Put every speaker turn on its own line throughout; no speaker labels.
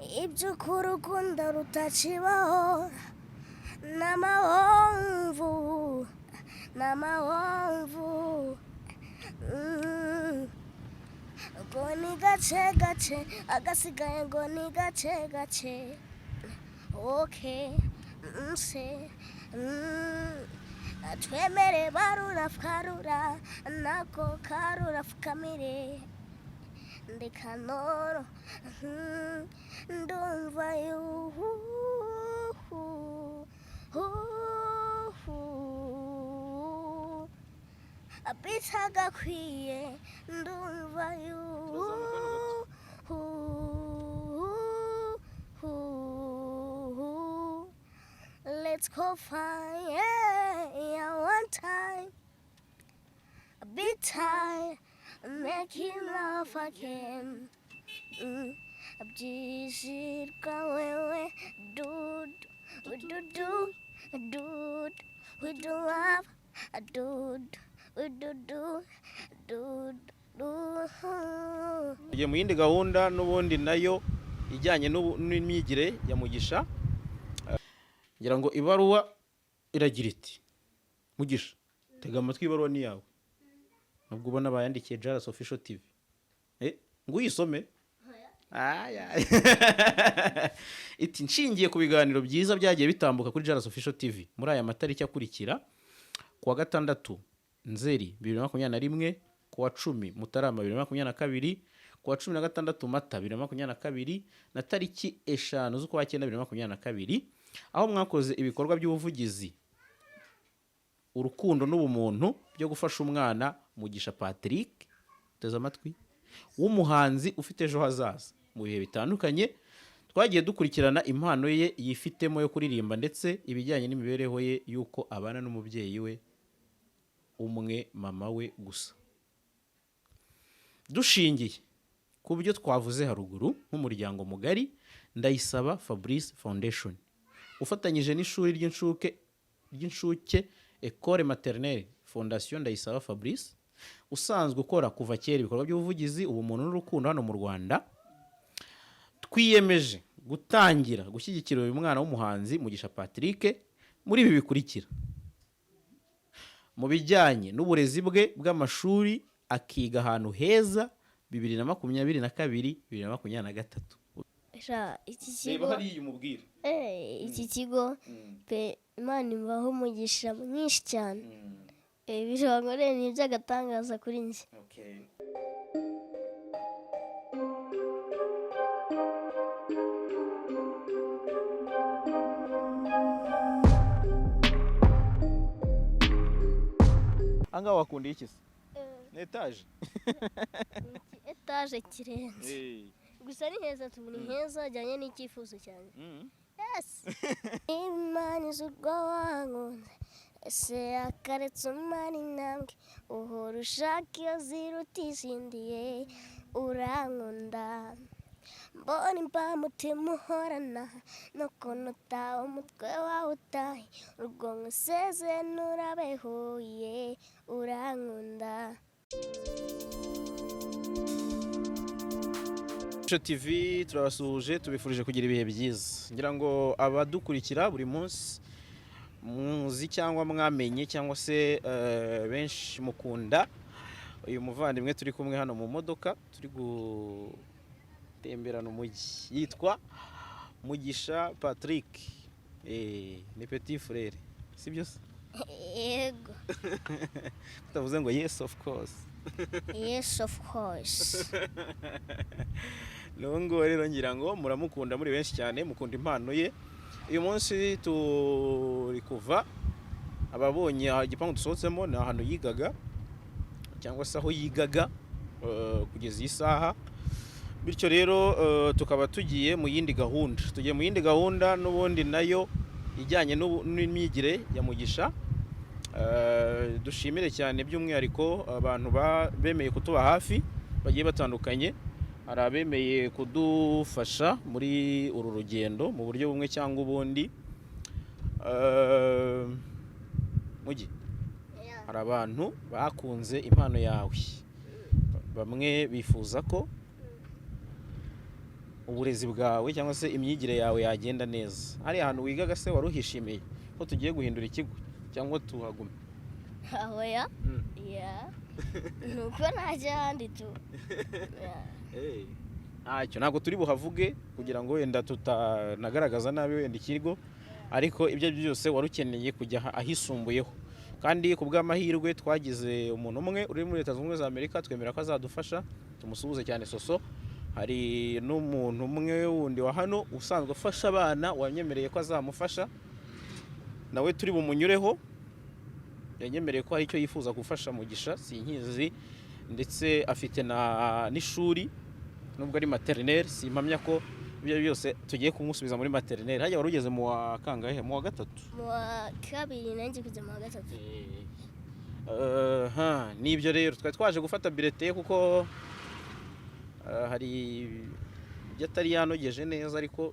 Iby'ukuri urukundo rutakibaho n'amahomvu, n'amahomvu. Ngo ni gake gake, agasigaye ngo ni gake gake. Okay, nse twemere barura karura nako karura fukamire ndikanoro. Ndumva yuhu hu bitagakwiye, ndumva yuhu. Let's go find, yeah, one time a big time making love again. Byishirwa wewe dude, we do do dude, we do love dude, we do do do do.
Tugiye mu yindi gahunda n'ubundi nayo ijyanye n'imyigire ya Mugisha. Ngira ngo ibaruwa iragira iti: "Mugisha, tega amatwi, ibaruwa ni yawe." Nubwo ubona bayandikiye Jaras Official TV, ngo uyisome. Aya. Iti: "Nshingiye ku biganiro byiza byagiye bitambuka kuri Jaras Official TV muri aya matariki akurikira: kuwa 6 Nzeri 2021, kuwa 10 Mutarama 2022, kuwa 16 Mata 2022 na tariki 5 z'ukwa cyenda 2022, aho mwakoze ibikorwa by'ubuvugizi, urukundo n'ubumuntu byo gufasha umwana Mugisha Patrick, teze amatwi, w'umuhanzi ufite ejo hazaza. Mu bihe bitandukanye twagiye dukurikirana impano ye yifitemo yo kuririmba, ndetse ibijyanye n'imibereho ye y'uko abana n'umubyeyi we umwe, mama we gusa. Dushingiye ku byo twavuze haruguru, nk'umuryango mugari Ndayisaba Fabrice Foundation ufatanyije n'ishuri ry'incuke Ecole Maternelle Fondation Ndayisaba Fabrice, usanzwe ukora kuva kera ibikorwa by'ubuvugizi, ubumuntu n'urukundo hano mu Rwanda, twiyemeje gutangira gushyigikira uyu mwana w'umuhanzi Mugisha Patrick muri ibi bikurikira: mu bijyanye n'uburezi bwe bw'amashuri, akiga ahantu heza 2022, 2023."
Sha, iki
Reba
kigo
hariya umubwire.
Iki kigo pe, Imana imbaho umugisha mwinshi cyane. Ibyo bankoreye ni iby'agatangaza kuri njye.
Okay. Ahangaha wakundiye iki se? Ni etaje.
Etaje kirenze gusa, ni heza tu, ni heza ajyanye n'icyifuzo cyanjye. Yes, Imana izi urwo wankunze, ese akaretse umara intambwe uhora ushaka iyo ziruta izindiye. Urankunda, mbona imbamutima uhorana n'ukuntu utaha umutwe wawe utahe urwo nkuseze nturabehuye. Urankunda.
Mico TV turabasuhuje, tubifurije kugira ibihe byiza. Ngira ngo abadukurikira buri munsi muzi cyangwa mwamenye cyangwa se benshi mukunda uyu muvandimwe turi kumwe hano mu modoka turi gutemberana umujyi, yitwa Mugisha Patrick. Ni petit frère, sibyo se?
Yego.
Utavuze ngo "Yes, of course"?
Yes, of course.
N'ubu ngubu rero ngira ngo muramukunda muri benshi cyane, mukunda impano ye. Uyu munsi turi kuva, ababonye aha igipangu dusohotsemo ni ahantu yigaga cyangwa se aho yigaga kugeza iyi saha. Bityo rero tukaba tugiye mu yindi gahunda, tugiye mu yindi gahunda n'ubundi nayo ijyanye n'imyigire ya Mugisha. Dushimire cyane by'umwihariko abantu bemeye kutuba hafi bagiye batandukanye. Hari abemeye kudufasha muri uru rugendo mu buryo bumwe cyangwa ubundi. Mugi, hari abantu bakunze impano yawe, bamwe bifuza ko Uburezi bwawe cyangwa se imyigire yawe yagenda neza. Hariya hantu wigaga se wari uhishimiye ko tugiye guhindura ikigo cyangwa tuhagume?
Oya, ya, ni uko ntajya ahandi tu. Yeah.
Ntacyo, ntabwo turi buhavuge kugira ngo wenda tutanagaragaza nabi wenda ikigo, ariko ibyo ari byo byose wari ukeneye kujya ahisumbuyeho. Kandi ku bw'amahirwe twagize umuntu umwe uri muri Leta Zunze Ubumwe za Amerika, twemera ko azadufasha, tumusuhuze cyane Soso. Hari n'umuntu umwe wundi wa hano usanzwe afasha abana wanyemereye ko azamufasha, nawe turi bumunyureho. Yanyemereye ko hari icyo yifuza gufasha Mugisha, sinkizi, ndetse afite na n'ishuri nubwo ari maternelle. Simpamya ko ibyo ari byo byose tugiye kumusubiza muri maternelle. Hajya wari ugeze mu wa kangahe? Mu wa gatatu?
Mu wa kabiri, nanjye kujya mu wa gatatu.
Ha, nibyo rero twari twaje gufata bulletin kuko hari ibyo atari yanogeje neza, ariko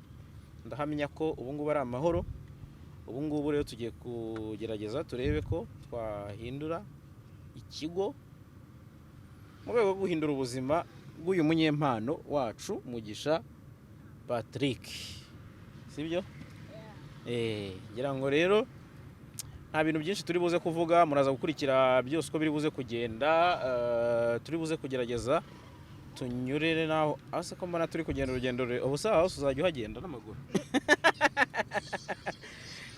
ndahamya ko ubu ngubu ari amahoro. Ubu ngubu rero tugiye kugerageza turebe ko twahindura ikigo mu rwego rwo guhindura ubuzima bw'uyu munyempano wacu Mugisha Patrick, sibyo? Ngira ngo rero nta bintu byinshi turi buze kuvuga, muraza gukurikira byose uko biri buze kugenda. Turi buze kugerageza tunyurere naho ase ko mbona turi kugenda urugendo rure. Ubu saha hose uzajya uhagenda n'amaguru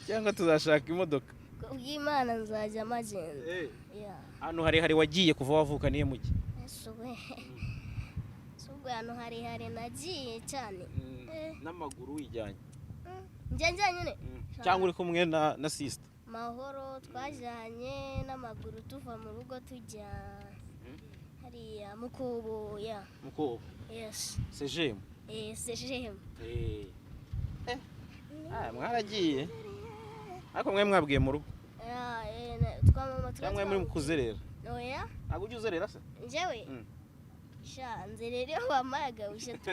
cyangwa tuzashaka imodoka?
Kubw'Imana nzajya magenda. Yeah.
Ahantu harehare wagiye kuva wavuka niyo mujyi?
Ese we, si ubwo ahantu harehare nagiye cyane?
N'amaguru wijyanye?
Njya njyanyine.
Cyangwa uri kumwe na sister?
Mahoro, twajyanye n'amaguru tuva mu rugo tujya hariya Mukubuya.
Mukobo?
Yes.
Sejemu?
Eh, sejemu.
Ah, mwaragiye, ariko mwe mwabwiye mu rugo?
Twa mama.
Cyangwa muri kuzerera?
Oya.
Ntabwo ujya uzerera se?
Njyewe? Sha, nzerera iyo bampaye agahushya tu.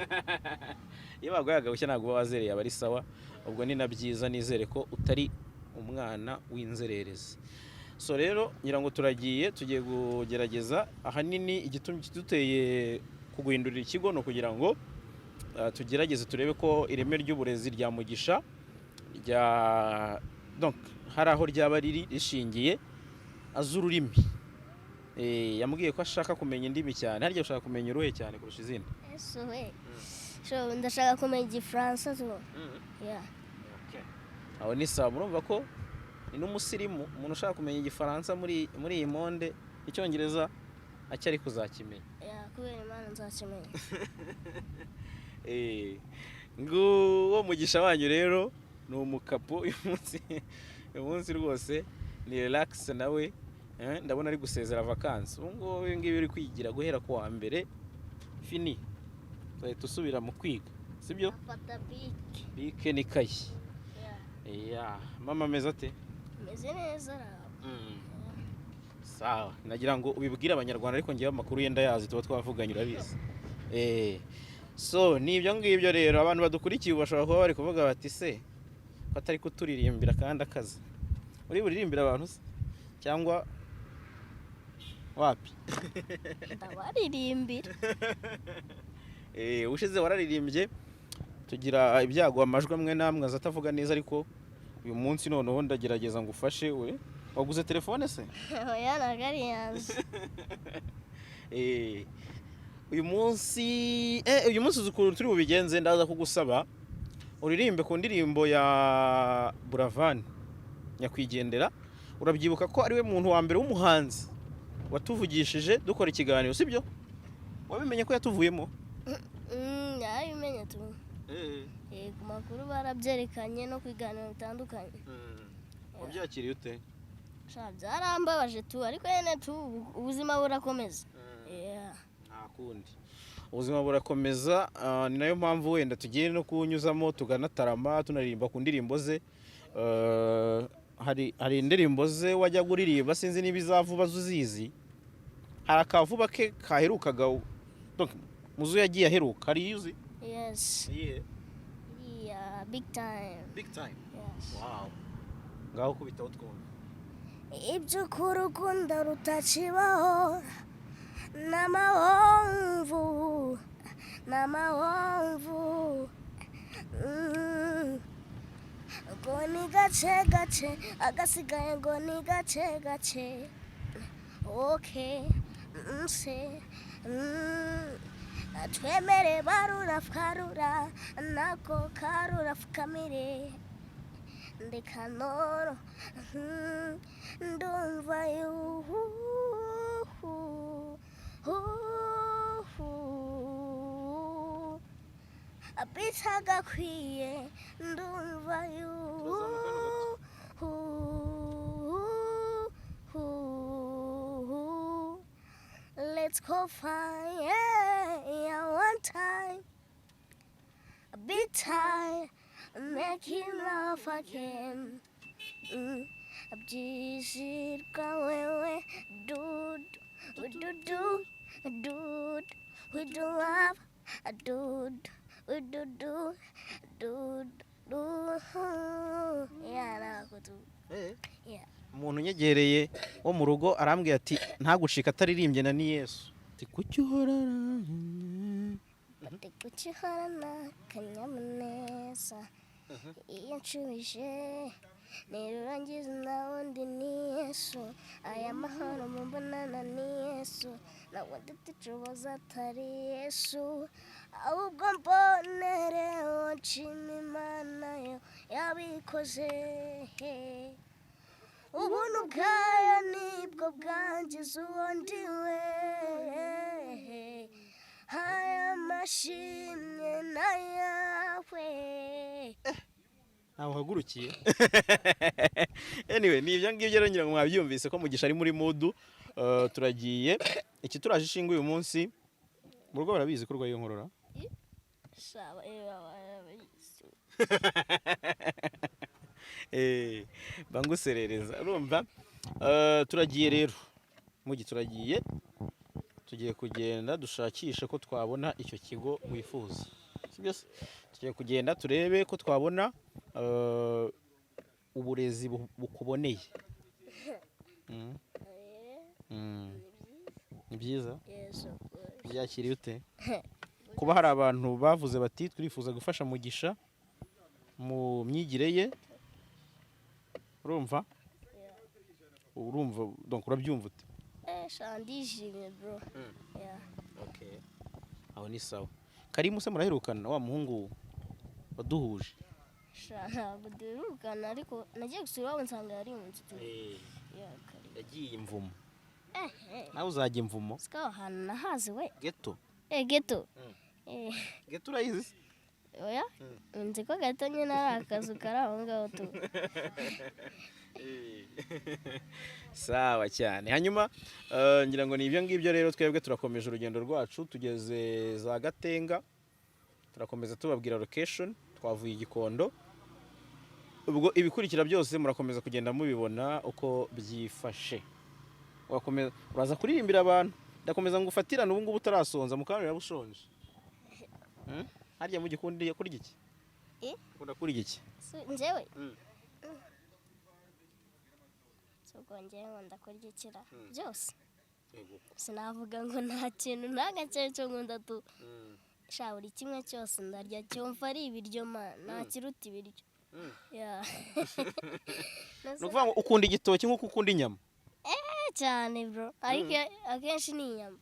Iyo baguhaye agahushya ntabwo uba wazereye, aba ari sawa. Ubwo ni na byiza, nizere ko utari umwana w'inzererezi. So rero ngira ngo turagiye, tugiye kugerageza. Ahanini igitumye kiduteye kuguhindurira ikigo ni ukugira ngo tugerageze turebe ko ireme ry'uburezi rya Mugisha rya, donc hari aho ryaba riri rishingiye azi ururimi. Yambwiye ko ashaka kumenya indimi cyane. Harya ushaka kumenya uruhe cyane kurusha izindi?
Ese we, so ndashaka kumenya Igifaransa tu, yeah.
Aho ni sawa. Murumva ko ni n'umusirimu, umuntu ushaka kumenya Igifaransa muri iyi monde, Icyongereza acyari kuzakimenya.
Yeah, kubera Imana nzakimenya.
Nguwo Mugisha wanyu rero, ni umukapo uyu munsi. Uyu munsi rwose ni relax nawe. Ndabona ari gusezera vacances ubu ngubu. Ibi ngibi uri kwigira guhera ku wa mbere, fini, uzahita usubira mu kwiga, sibyo?
Afata bike.
Bike n'ikayi.
Yeah.
Ya mama ameze ate?
Meze neza araba.
Sawa, nagira ngo ubibwire Abanyarwanda, ariko ngewe amakuru yenda yazi, tuba twavuganye, urabizi. So ni ibyo ngibyo rero. Abantu badukurikiye ubu bashobora kuba bari kuvuga bati: "Se ko atari kuturirimbira kandi akazi?" Uri buririmbira abantu se cyangwa wapi?
Ndabaririmbira.
Ubushize wararirimbye tugira ibyago, amajwi amwe n'amwe aza atavuga neza, ariko uyu munsi noneho ndagerageza ngo ufashe. We waguze telefone se?
Oya, ntabwo ari yanze.
Uyu munsi uzi ukuntu turi bubigenze? Ndaza kugusaba uririmbe ku ndirimbo ya Buravan nyakwigendera. Urabyibuka ko ariwe muntu wa mbere w'umuhanzi watuvugishije dukora ikiganiro, sibyo? Wabimenye ko yatuvuyemo?
Narabimenye tu. Ku makuru barabyerekanye no ku biganiro bitandukanye.
Wabyakiriye ute?
Sha, byarambabaje tu, ariko nyine tu ubuzima burakomeza. Yeah.
Nta kundi, ubuzima burakomeza. Ni nayo mpamvu wenda tugiye no kunyuzamo tukanatarama, tunaririmba ku ndirimbo ze. Hari indirimbo ze wajyaga uririmba, sinzi niba izavuba uzizi. Hari akavuba ke kaherukaga, donc muzo yagiye aheruka, hari iyo uzi?
Yes. Iriya Big Time.
Big Time?
Yes.
Wow, ngaho kubitaho twumve.
Iby'ukuri urukundo rutakibaho n'amahomvu. N'amahomvu. Ngo ni gace gace, agasigaye ngo ni gace gace. Okay, se twemere barura karura nako karura fukamire ndekanoro. Ndumva yuhu hu bitagakwiye, ndumva yuhu hu. Let's go find, yeah, one time a bit time making love again. Byishirwa wewe dude, we do do dude, we do love dude, we do do do do. Yeah, ntabwo tu. Yeah.
Umuntu unyegereye wo mu rugo arambwira ati ntagucika ataririmbye na ni Yesu. Ati kuki uhorana?
Bati kuki uhorana akanyamuneza iyo nshubije nirurangiza na wundi ni Yesu, aya mahoro mumbonana ni Yesu, nawe nditicuboza atari Yesu, ahubwo mbonereho nshima Imana yo yabikoze. Ubuntu bwayo nibwo bwangiza uwo ndiwe, aya mashimwe n'ayawe.
Ntawe uhagurukiye. Anyway, ni ibyo ngibyo rero. Ngira ngo mwabyumvise ko Mugisha ari muri mood. Turagiye iki turaje ishinga uyu munsi mu rugo barabizi ko urwaye iyo nkorora?
Shaba barabizi.
Banguserereza urumva. Turagiye rero mugi, turagiye, tugiye kugenda dushakishe ko twabona icyo kigo wifuza, sibyo se? Tugiye kugenda turebe ko twabona uburezi bukuboneye. Ni byiza.
Yes, of course.
Byakiriye ute kuba hari abantu bavuze bati turifuza gufasha Mugisha mu myigire ye? Urumva urumva donc urabyumva ute?
Sha, ndishimye, bro. Yeah.
Okay, aho ni sawa. Karimu se muraherukana, wa muhungu waduhuje?
Sha, ntabwo duherukana, ariko nagiye gusura iwabo nsanga yari mu nzu. Yeah, karimu.
Yagiye imvumo.
Eh.
Nawe uzajya imvumo.
Sika aho hantu nahazi we.
Geto.
Geto.
Geto urayizi se?
Oya, nzi ko gato nyine ari akazu kari aho ngaho tu.
Sawa cyane. Hanyuma ngira ngo ni ibyo ngibyo rero. Twebwe turakomeje urugendo rwacu, tugeze za Gatenga, turakomeza tubabwira location. Twavuye i Gikondo, ubwo ibikurikira byose murakomeza kugenda mubibona uko byifashe. Wakomeza uraza kuririmbira abantu, ndakomeza ngufatirane. Ubu ngubu utarasonza, mukanya uraba ushonje. Harya mu gikundi kurya iki?
Eh?
Ukunda kurya iki?
Njyewe? Si ubwo njyewe nkunda kurya ikira byose, sinavuga ngo nta kintu nta gake cyo nkunda tu. Sha, buri kimwe cyose ndarya, cyumva ari ibiryo ma, nta kiruta ibiryo. Yeah.
Ni ukuvuga ngo ukunda igitoki nk'uko ukunda inyama?
Cyane, bro, ariko akenshi ni inyama.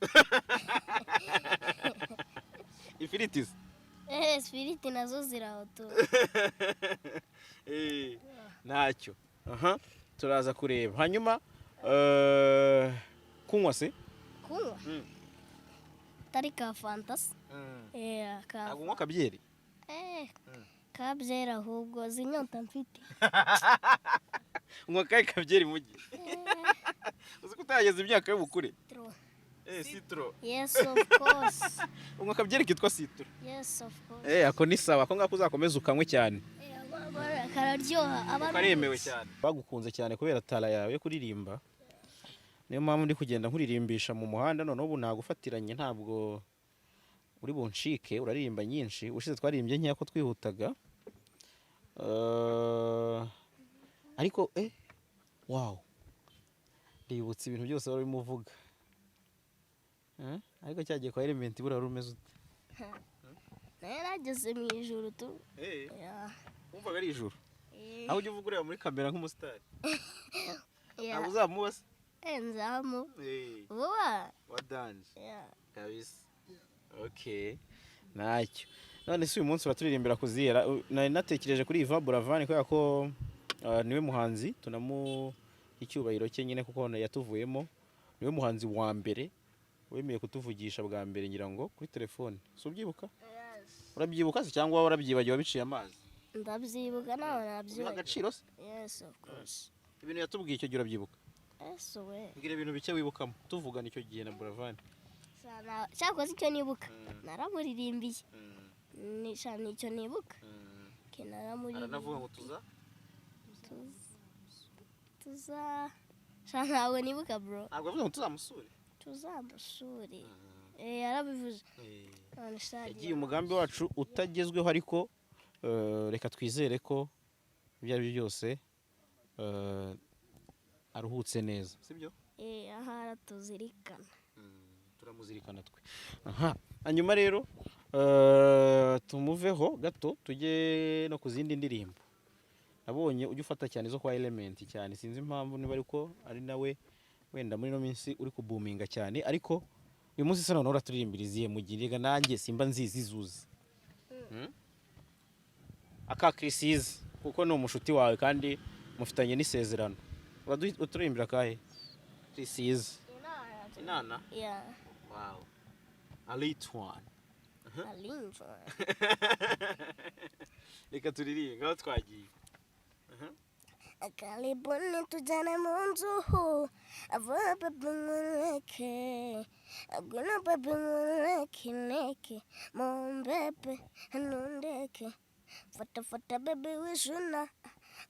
Ifiriti se?
Ifiriti nazo ziraho tu.
Ntacyo, aha turaza kureba. Hanyuma kunywa se?
Kunywa atari ka Fanta se? Ka
Ntabwo unywa akabyeri?
Ka byeri ahubwo, zinyota mfite.
Unywa akahe kabyeri mugi? Uzi ko utarageza imyaka y'ubukure?
Citro.
Citro.
Yes, of course.
Unywa akabyeri kitwa citro?
Yes, of course.
Ako ni sawa, ako ngako uzakomeza ukanywe cyane.
Kararyoha aba ari
Karemewe
ubuki.
cyane, bagukunze cyane kubera talent yawe yo kuririmba, niyo mpamvu ndi kugenda nkuririmbisha mu muhanda. Noneho ubu nagufatiranye, ntabwo uri buncike, uraririmba nyinshi. Ushize twaririmbye nkeya ko twihutaga. Ariko wow, ndibutse ibintu byose wari urimo uvuga. Ariko cyagiye kwa Element buriya wari umeze ute?
Nayo nageze mu ijuru tu. Yeah.
Wumvaga ari ijuru?
Eh,
Aho ujya uvuga ureba muri kamera nk'umusitari?
Yeah.
Ntabwo uzamuba se?
Eh, nzamu vuba.
Wa danger.
Yeah.
Kabisa. Okay, ntacyo. None se uyu munsi uraturirimbira kuzihera? Nari natekereje kuri Yvan Buravan kubera ko niwe muhanzi tunamu icyubahiro cye nyine, kuko yatuvuyemo, niwe muhanzi wa mbere wemeye kutuvugisha bwa mbere, ngira ngo kuri telefone. Si ubyibuka?
Yes.
Urabyibuka se cyangwa warabyibagiwe, wabiciye amazi?
Ndabyibuka nawe.
Ubiha
Nabyibuka.
agaciro se?
Yes, of course.
Ibintu yatubwiye icyo gihe urabyibuka?
Yes we.
Mbwira ibintu bike wibukamo tuvugana icyo gihe na Buravan.
Cyakoze icyo nibuka, naramuririmbiye. Ni sha nicyo nibuka. Ke naramuririmbiye.
Aranavuga ngo tuza
Tuza sha ntabwo nibuka, bro.
Ntabwo avuga ngo tuzamusure?
Tuzamusure, eh, yarabivuze. None sha.
Yagiye umugambi wacu utagezweho, ariko reka twizere ko ibyo ari byo byose aruhutse neza, sibyo?
Eh, ahara tuzirikana.
Turamuzirikana twe. Aha, hanyuma rero tumuveho gato tujye no ku zindi ndirimbo. Nabonye ujya ufata cyane zo kwa Element cyane, sinzi impamvu, niba ariko ari nawe wenda muri ino minsi uri kubuminga cyane. Ariko uyu munsi se noneho uraturirimbira izihe mugiriga? Nanjye simba nzizi zuzi. Aka Chriss, kuko ni umushuti wawe kandi mufitanye n'isezerano. Uturirimbira akahe Chriss? Inana.
Yeah.
Wow, a late one.
Alinjwa.
Reka turirimbe aho twagiye.
Karibuni tujyane mu nzu, vuba baby nkureke, ngwino baby nkureke neke, mumbebe ntundeke, fata fata baby wishuna,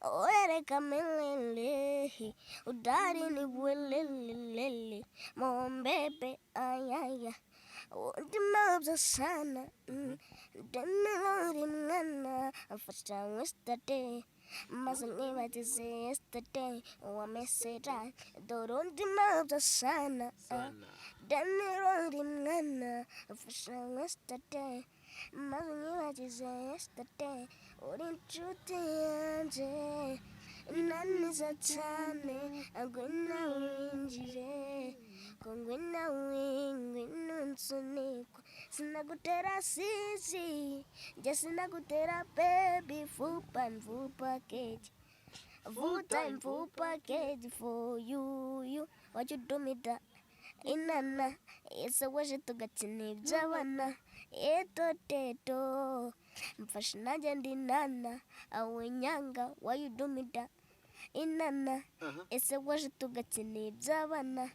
wereka milele, udari ni welelelele, mumbebe ayaya, ndimabya sana, ndemera mwana, amfasha yesterday, maze nkibagize yesterday, wamesera, dore ndimabya sana, ndemera mwana, amfasha yesterday, maze nkibagize yesterday, uri inshuti yanjye, inaniza cyane, ngwino winjire, ngo ngwino ngwino unsunikwe, sinagutera sisi, njye sinagutera baby, full time, full package, full time, full package for you, you, what you do me that, inana, ese waje tugakina iby'abana, eto teto, mfashe nanjye ndi nana, awe nyanga, why you do me that, inana, ese waje tugakina iby'abana,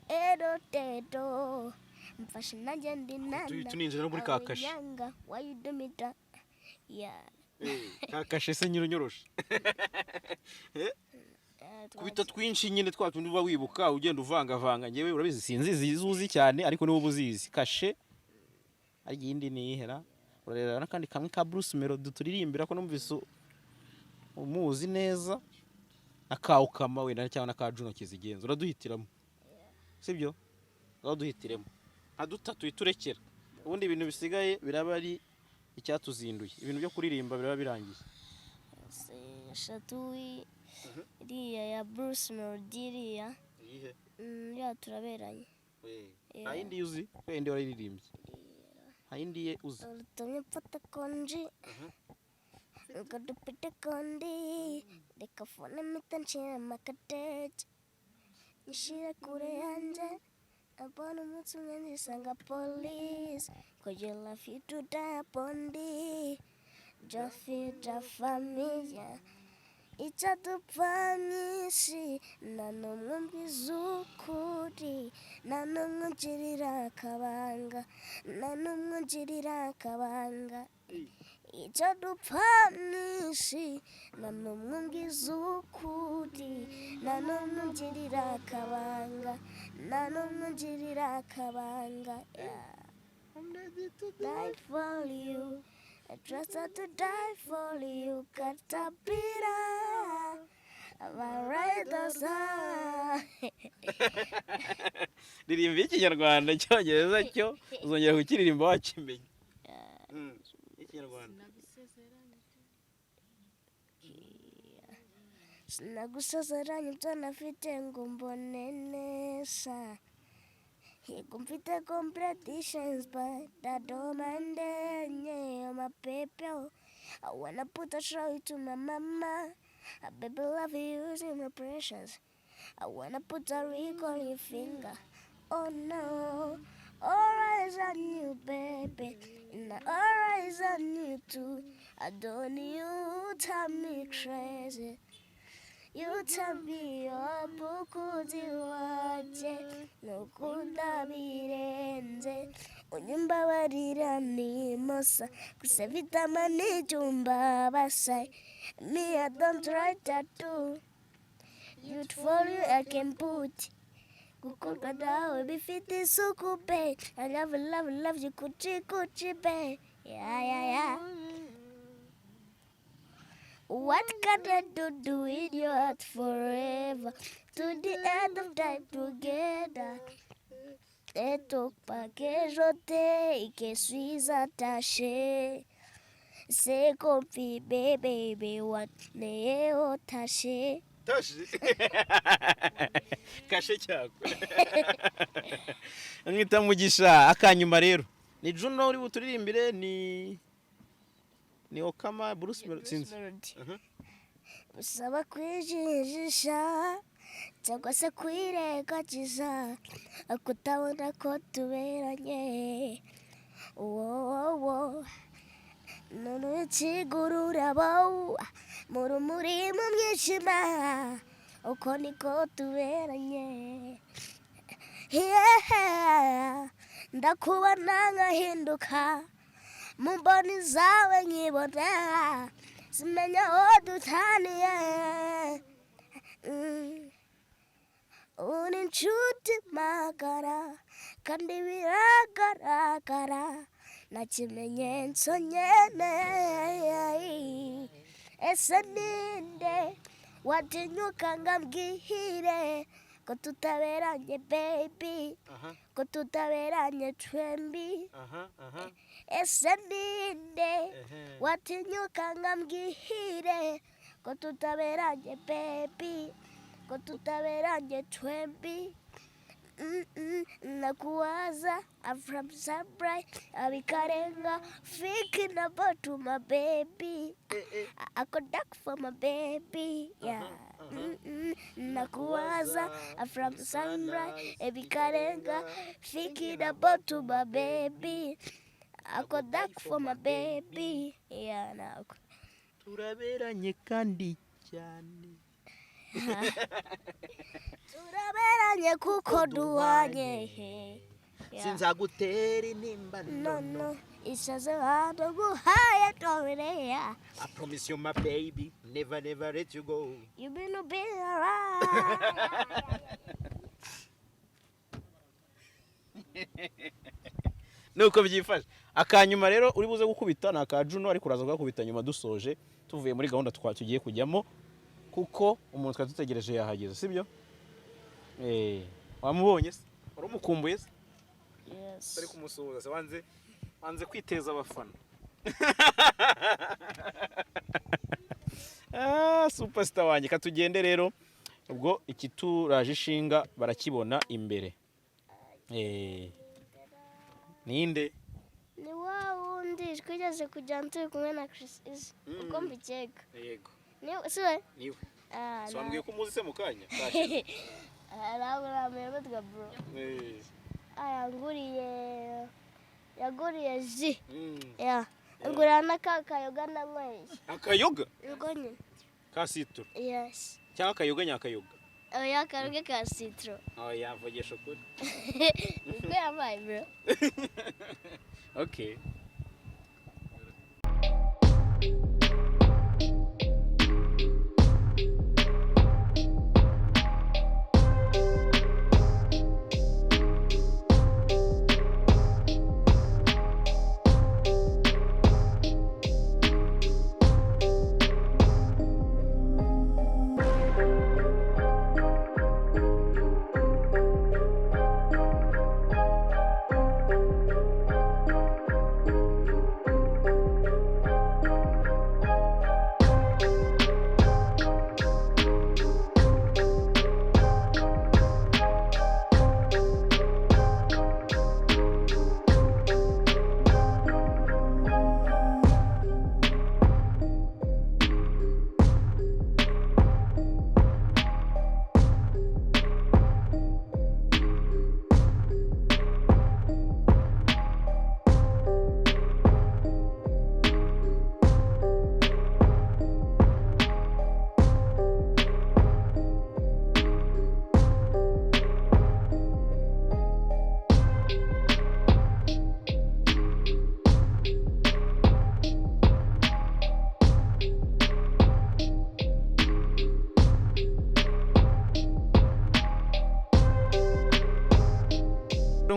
ero teto, mfashe nanjye ndi nana,
Tuninjira no muri
awe
ka kashe.
nyanga, why you do me that, yeah.
Kakashe se nyirunyoroshe kubita twinshi nyine, twa tundi uba wibuka ugenda uvangavanga. Ngewe urabizi sinzizi izuzi cyane, ariko niba uba uzizi kashe, ariko iyindi ni iyihera. Urareba n'akandi kamwe ka Bruce Melody turirimbira ko numvise umuzi neza, na ka Ukama wenda, cyangwa na ka Juno Kizigenza. Uraduhitiramo, sibyo? Uraduhitiremo nka dutatu uhita, ubundi ibintu bisigaye biraba ari icyatuzinduye, ibintu byo kuririmba biraba birangiye.
Se, eshatu, iriya ya Bruce Melody, iriya
Iyihe?
Iriya turaberanye.
Nta yindi uzi? Wenda wararirimbye, nta yindi ye uzi?
Urutumye mfata konji ngo dupite kondi, reka phone mpita nshira amakadege, nyishire kure yanjye, abona umunsi umwe nzisanga police, cause you love you to die bondi Jafi Jafamiya, icyo dupfa myinshi, nta n'umwe umbwiza ukuri, nta n'umwe ungirira akabanga, nta n'umwe ungirira akabanga. Icyo dupfa myinshi, nta n'umwe umbwiza ukuri, nta n'umwe ungirira akabanga, nta n'umwe ungirira akabanga, yeah. Die for you, I trust to die for you, Katapira. Abarayidasa.
Ririmba ikinyarwanda, icyongereza cyo uzongera kukiririmba wakimenya. Kinyarwanda.
Sinagusezeranye ibyo nafite ngo mbone neza. Yego mfite competitions but I don't mind it, yeah, my people. I wanna put a show to my mama. I baby love you, is my precious. I wanna put a ring on your finger. Oh no, all eyes on you, baby. And all eyes on you too. I don't need you, tell me crazy. You tell me up, umukunzi wanjye nukunda birenze unyumbabarira nimosa gusa bitama n'icyumba basa me I don't try tattoo you for you I can put gukorwa nawe bifite isuku be I love love love you kuchi kuchi be yeah yeah yeah. What can I do, do in your heart forever? To the end of time together. Et pas que je t'ai, que suis attaché. C'est compris, baby, baby, what n'est attaché.
Tashi kashe cyako mwita Mugisha. Akanyuma rero ni Juno uri buturirimbire, ni Okama Bruce Melody, sinzi.
Melody.
Mhm.
Bisaba kwijijisha cyangwa se kwirengagiza kutabona ko tuberanye wowo none ikigururabo mu rumuri mu mwijima uko niko tuberanye. Yeah. Ndakubona nkahinduka mu mboni zawe nkibona simenya aho dutaniye. Uri inshuti magara kandi biragaragara nta kimenyetso nkeneye. Ese ninde watinyuka ngo ambwire ko tutaberanye baby,
Aha,
ko tutaberanye twembi?
Aha, aha.
Ese ninde
Ehe.
watinyuka ngo ambwire ko tutaberanye baby, ko tutaberanye twembi? Nakuwaza I'm from Sunbright abikarenga thinking about my baby. I could duck for my baby, yeah. Nakuwaza I'm from Sunbright abikarenga thinking about my baby. I could duck for my baby, yeah. Nako
Turaberanye kandi cyane.
Turaberanye kuko duhanye. Yeah.
Sinzagutera intimba.
No, no, isezerano guhaye toreya.
I promise you my baby, never never let you go.
You been to be alright.
Nuko byifashe. Akanyuma rero uri buze gukubita ni aka Juno, ariko uraza kugakubita nyuma dusoje tuvuye muri gahunda twa tugiye kujyamo, kuko umuntu twari dutegereje yahageze, sibyo? Eh, wamubonye se? Wari umukumbuye se?
Yes.
Utari kumusuhuza se? Wanze kwiteza abafana. Ah, superstar wanjye, katugende rero. Ubwo ikituraje ishinga barakibona imbere. Eh, ninde?
Ni wa wundi twigeze kujyana turi kumwe na Chris Easy, uko mbikeka.
Yego.
Ni si we?
Niwe.
Ah,
So wambwiye ko umuzi se mu kanya?
Ntabwo namenya bro.
Eh.
Ah, yaguriye ji. Yeah. Ngurira na ka kayoga nanyweye.
Akayoga?
Ubwo nyine.
Ka citro
Yes.
cyangwa akayoga nyakayoga?
Oya, akayoga ka citro.
Oh, yavugisha ukuri.
Niko yabaye bro.
Okay.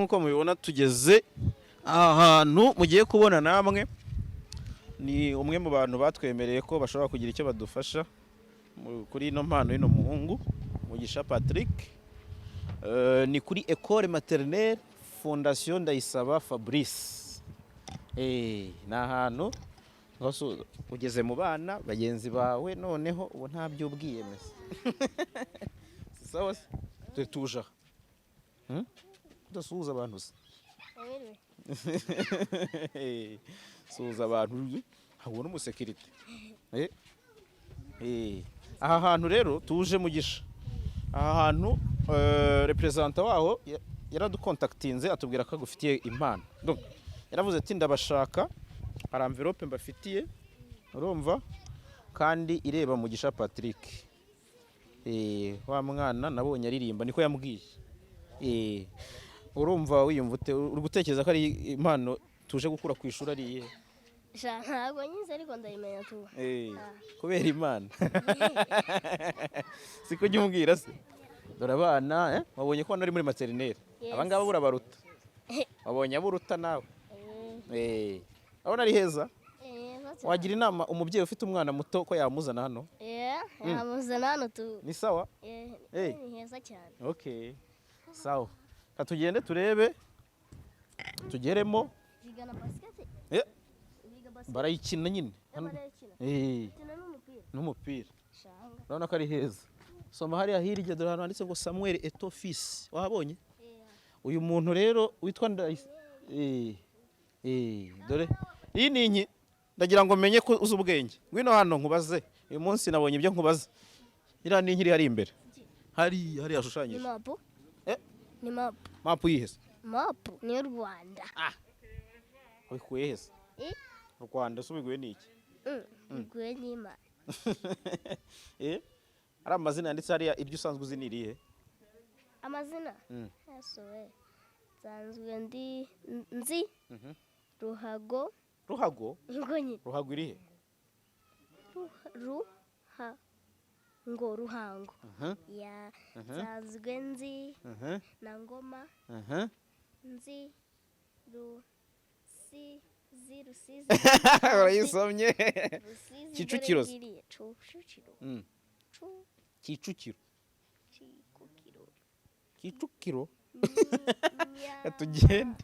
Nk'uko mubibona, tugeze ahantu mugiye kubona namwe. Ni umwe mu bantu batwemereye ko bashobora kugira icyo badufasha kuri ino mpano y'uno muhungu Mugisha Patrick. Ni kuri Ecole Maternelle Fondation Ndayisaba Fabrice. Ni ahantu hose ugeze mu bana bagenzi bawe, noneho ubu nta by'ubwiyemezi. Si sawa se? Twe tuje aha. Udasuhuza abantu se?
Mwiriwe.
Suhuza abantu, habona umusekirite. Aha hantu rero tuje, Mugisha, aha hantu représentant waho yaradukontaktinze atubwira ko agufitiye impano. Donc, yaravuze ati: "Ndabashaka, hari enveloppe mbafitiye, urumva, kandi ireba Mugisha Patrick." Wa mwana nabonye aririmba, niko yambwiye. Urumva wiyumva ute? Uri gutekereza ko ari impano tuje gukura ku ishuri ari iyihe?
Sha, ntabwo nyizi, ariko ndayimenya tu.
Kubera Imana, siko ujya umbwira se? Dore abana, wabonye ko hano ari muri maternelle.
Yes.
Aba ngaba burabaruta, wabonye abo uruta nawe. Urabona ari heza.
Heza cyane.
Wagira inama umubyeyi ufite umwana muto ko yamuzana hano?
Yamuzana hano tu.
Ni sawa.
Ni heza cyane.
Okay, sawa, ka tugende turebe, tugeremo.
Biga na basket. Biga basket.
Barayikina nyine hano.
Barayikina. Bakina n'umupira.
N'umupira.
Shanga.
Urabona ko ari heza. Soma hariya hirya, dore ahantu handitse ngo Samuel Eto'o Fils, wahabonye? Uyu muntu rero witwa Ndayis dore iyi ni inki. Ndagira ngo menye ko uzi ubwenge. Ngwino hano nkubaze, uyu munsi nabonye ibyo nkubaza. Iriya ni inki iri hariya imbere, hari hariya
Ni
hashushanyije?
Mapu. Ni mapu.
Mapu yihese?
Mapu ni y'u Rwanda.
Wabikuye hese? U Rwanda se ubiguye ni iki?
Biguye n'Imana.
Ari amazina yanditse hariya, iryo usanzwe uzi ni irihe?
Amazina? Yasowe nsanzwe ndi nzi Ruhago.
Ruhago?
Ngo nyine.
Ruhago irihe?
Ruha ngo Ruhango. Ya, nsanzwe nzi na Ngoma. Nzi Rusizi, Rusizi.
Urayisomye.
Rusizi.
Kicukiro
Dore
se?
ngiriye Kicukiro. Cu
Kicukiro.
Kicukiro.
Kicukiro.
Nya-
Tugende.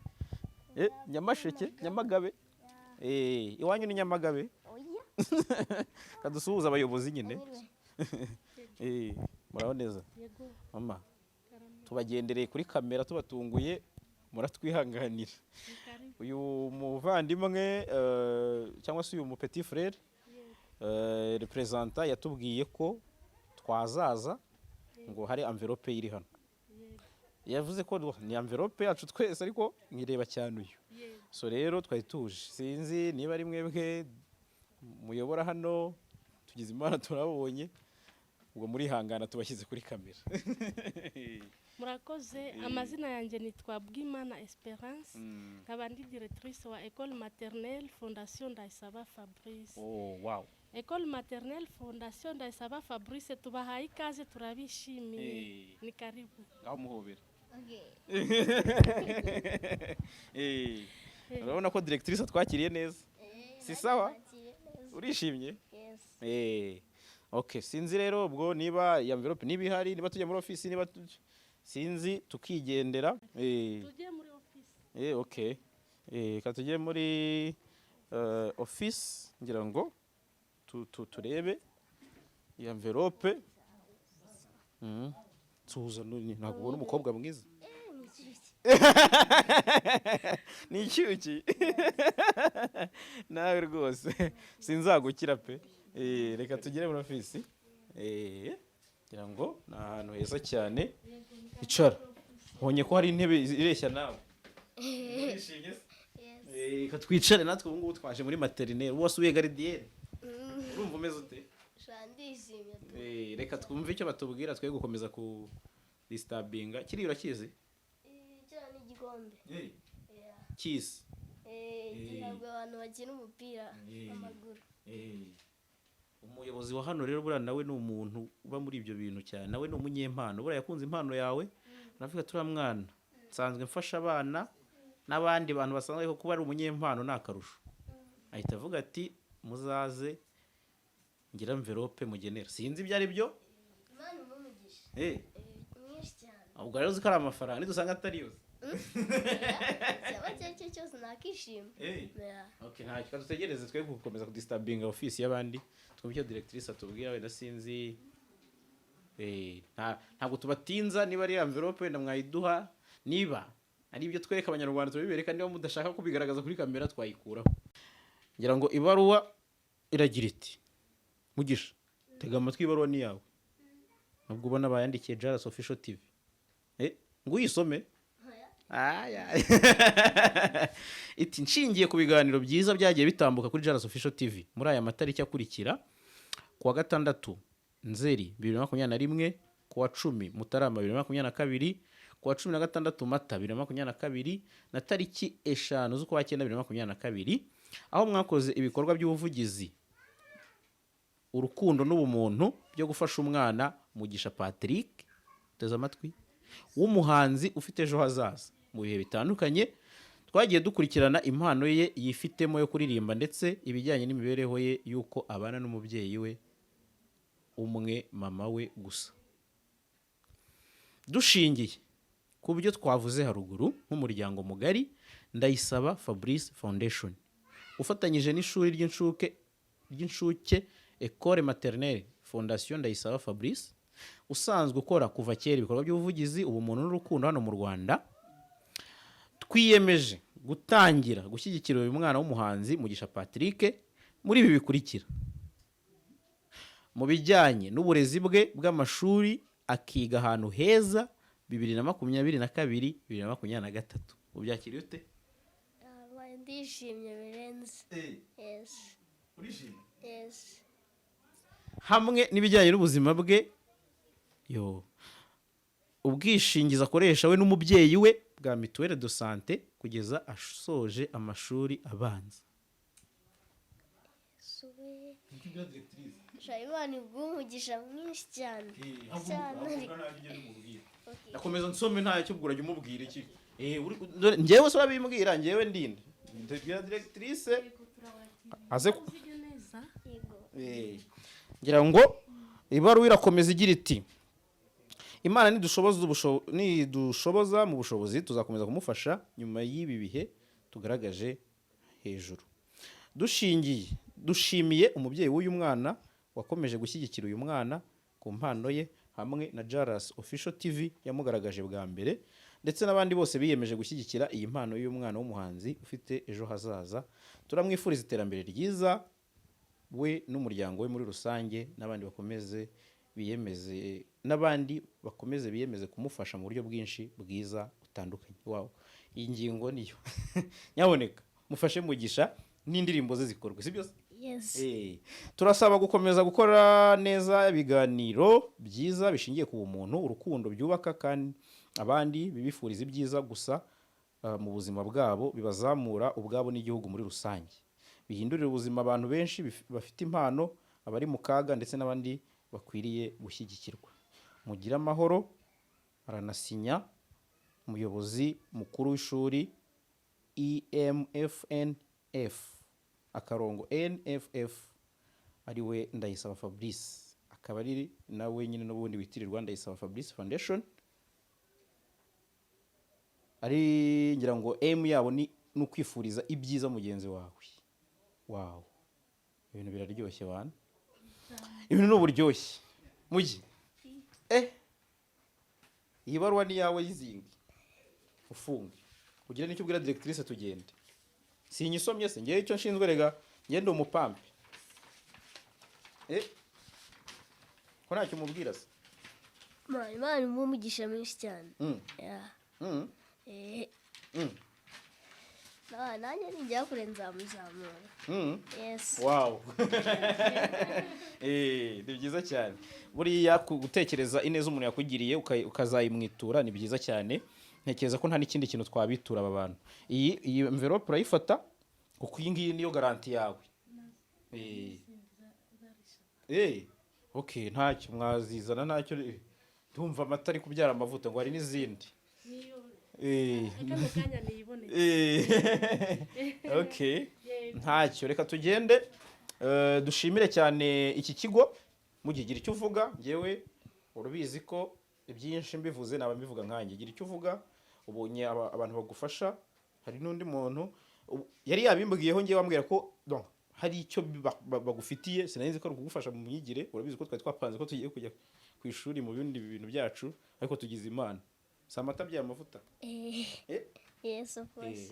Nyamasheke, Nyamagabe. Iwanyu ni Nyamagabe?
Oya.
Kadusuhuza abayobozi nyine.
Mwiriwe.
Muraho neza?
Yego.
Mama, tubagendereye kuri kamera tubatunguye, muratwihanganira.
Karibu.
Uyu muvandimwe cyangwa se uyu mu petit frère, représentant yatubwiye ko twazaza, ngo hari enveloppe iri hano. Yavuze ko ni enveloppe yacu twese, ariko nkireba cyane uyu. So rero twari tuje, sinzi niba ari mwebwe muyobora hano, tugize Imana turabonye, ubwo murihangana tubashyize kuri kamera.
Murakoze. Amazina yanjye nitwa Bwimana Esperance, nkaba ndi directrice wa Ecole Maternelle Fondation Ndayisaba Fabrice.
Oh, wow.
Ecole Maternelle Fondation Ndayisaba Fabrice, tubahaye ikaze, turabishimiye. Ni karibu.
Ngaho muhobera.
Okay.
Urabona ko directrice atwakiriye neza. Si sawa?
Bakiriye neza.
Urishimye?
Yes.
Okay, sinzi rero ubwo niba iyi envelope niba ihari, niba tujya muri office, niba sinzi tukigendera.
Tujye muri office.
Okay. Ka tujye muri office, ngira ngo turebe iyi envelope. Tuza none, ntabwo ubona umukobwa mwiza?
Ni icyuki.
Ni icyuki nawe rwose, sinzagukira pe. Reka tugere muri office. Ngira ngo ni ahantu heza cyane. Icara, mbonye ko hari intebe ireshya nawe. Urishimye se?
Yes.
Reka twicare natwe. Ubu ngubu twaje muri maternelle, ubu wasubiye gardienne, urumva umeze ute?
Sha, ndishimye tu.
Reka twumve icyo batubwira, twe gukomeza ku disturbinga. Kiriya urakizi?
Kiriya ni igikombe. Yeah.
Kizi?
Gihabwa abantu bakina umupira w'amaguru.
Umuyobozi wa hano rero buriya nawe ni umuntu uba muri ibyo bintu cyane, nawe ni umunyempano. Buriya yakunze impano yawe, aravuga turiya mwana. Nsanzwe mfasha abana n'abandi bantu basanzwe, ariko kuba ari umunyempano ni akarusho. Ahita avuga ati: "Muzaze ngira envelope mugenera." Sinzi ibyo ari byo.
Imana imuhe umugisha mwinshi cyane.
Ubwo rero uzi ko ari amafaranga, nidusanga atari yose?
Cyaba icyo ari cyo cyose nakishima. Yeah.
Okay, nta kibazo, dutegereze twe gukomeza kudisturbinga office y'abandi, twumve icyo directrice atubwira. Wenda sinzi, ntabwo tubatinza. Niba ari envelope wenda mwayiduha, niba ari ibyo twereka Abanyarwanda turabibereka, niba mudashaka kubigaragaza kuri kamera twayikuraho. Ngira ngo ibaruwa iragira iti: "Mugisha, tega amatwi, ibaruwa ni yawe." Nubwo ubona bayandikiye Jaras Official TV, ngo uyisome.
Oya.
Aya. Iti: "Nshingiye ku biganiro byiza byagiye bitambuka kuri Jaras Official TV muri aya matariki akurikira: kuwa 6 Nzeri 2021, kuwa 10 Mutarama 2022, kuwa 16 Mata 2022 na tariki 5 z'ukwa cyenda 2022, aho mwakoze ibikorwa by'ubuvugizi, urukundo n'ubumuntu byo gufasha umwana Mugisha Patrick, teze amatwi, w'umuhanzi ufite ejo hazaza. Mu bihe bitandukanye twagiye dukurikirana impano ye yifitemo yo kuririmba, ndetse ibijyanye n'imibereho ye y'uko abana n'umubyeyi we umwe, mama we gusa. Dushingiye ku byo twavuze haruguru, nk'umuryango mugari Ndayisaba Fabrice Foundation ufatanyije n'ishuri ry'incuke Ecole Maternelle Fondation Ndayisaba Fabrice, usanzwe ukora kuva kera ibikorwa by'ubuvugizi, ubumuntu n'urukundo hano mu Rwanda, twiyemeje gutangira gushyigikira uyu mwana w'umuhanzi Mugisha Patrick muri ibi bikurikira: mu bijyanye n'uburezi bwe bw'amashuri, akiga ahantu heza 2022, 2023." Ubyakiriye ute?
Ah, ndishimye birenze. Yes.
Urishimye?
Yes.
Hamwe n'ibijyanye n'ubuzima bwe, yo ubwishingizi akoresha we n'umubyeyi we bwa mutuelle de santé kugeza asoje amashuri abanza.
Suwe. Sha, Imana iguhe umugisha mwinshi cyane cyane ariko. Okay.
Ndakomeza nsome, ntacyo ubwo urajya umubwira iki? Njyewe se urabimbwira? Njyewe ndinde ndabwira directrice aze
Uzige neza.
Yego.
Ngira ngo ibaruwa irakomeza igira iti: "Imana nidushoboza mu bushobozi, tuzakomeza kumufasha nyuma y'ibi bihe tugaragaje hejuru. Dushingiye dushimiye umubyeyi w'uyu mwana wakomeje gushyigikira uyu mwana ku mpano ye, hamwe na Jaras Official TV yamugaragaje bwa mbere, ndetse n'abandi bose biyemeje gushyigikira iyi mpano y'uyu mwana w'umuhanzi ufite ejo hazaza. Turamwifuriza iterambere ryiza we n'umuryango we muri rusange, n'abandi bakomeze biyemeze kumufasha mu buryo bwinshi bwiza butandukanye." Wow, iyi ngingo niyo. Nyaboneka mufashe Mugisha n'indirimbo ze zikorwe, sibyo se?
Yes.
Turasaba gukomeza gukora neza ibiganiro byiza bishingiye ku bumuntu, urukundo, byubaka kandi abandi, bibifuriza ibyiza gusa mu buzima bwabo, bibazamura ubwabo n'igihugu muri rusange, bihindurira ubuzima abantu benshi bafite impano, abari mu kaga ndetse n'abandi bakwiriye gushyigikirwa. Mugire amahoro. Aranasinya, umuyobozi mukuru w'ishuri EMFNF akarongo NFF, ariwe Ndayisaba Fabrice, akaba ari nawe nyine n'ubundi witirirwa Ndayisaba Fabrice Foundation. Ari ngira ngo M yabo ni ukwifuriza ibyiza mugenzi wawe. Wow, ibintu biraryoshye bana, ibintu ni uburyoshye. Mujyi iyi baruwa ni yawe, yizinge ufunge, ugire n'icyo ubwira directrice tugende. Sinyisomye se? Ngewe icyo nshinzwe rega, ngende umupampe. Ko ntacyo umubwira se?
Imana imuhe umugisha mwinshi cyane. Yeah. Nanjye ningera kure nzamuzamura. Yes.
Wow, ni byiza cyane. Buriya gutekereza ineza umuntu yakugiriye ukazayimwitura ni byiza cyane. Ntekereza ko nta n'ikindi kintu twabitura aba bantu. Iyi envelope urayifata, kuko iyi ngiyi niyo garantie yawe. Okay, ntacyo mwazizana, ntacyo. Ndumva amata ari kubyara amavuta, ngo hari n'izindi.
Niyo. Kano kanya niyiboneye.
Okay.
Yego.
Ntacyo, reka tugende. Dushimire cyane iki kigo. Mugigira icyo uvuga, ngewe urabizi ko ibyinshi mbivuze naba mbivuga nkanjye. Gira icyo uvuga, ubonye abantu bagufasha. Hari n'undi muntu yari yabimbwiyeho, ngewe wambwira ko donc hari icyo bagufitiye. Sinari nzi ko ari ukugufasha mu myigire. Urabizi ko twari twapanze ko tugiye kujya ku ishuri mu bindi bintu byacu, ariko tugize Imana. Si amata abyara amavuta?
Eh,
Eh?
yes, of course.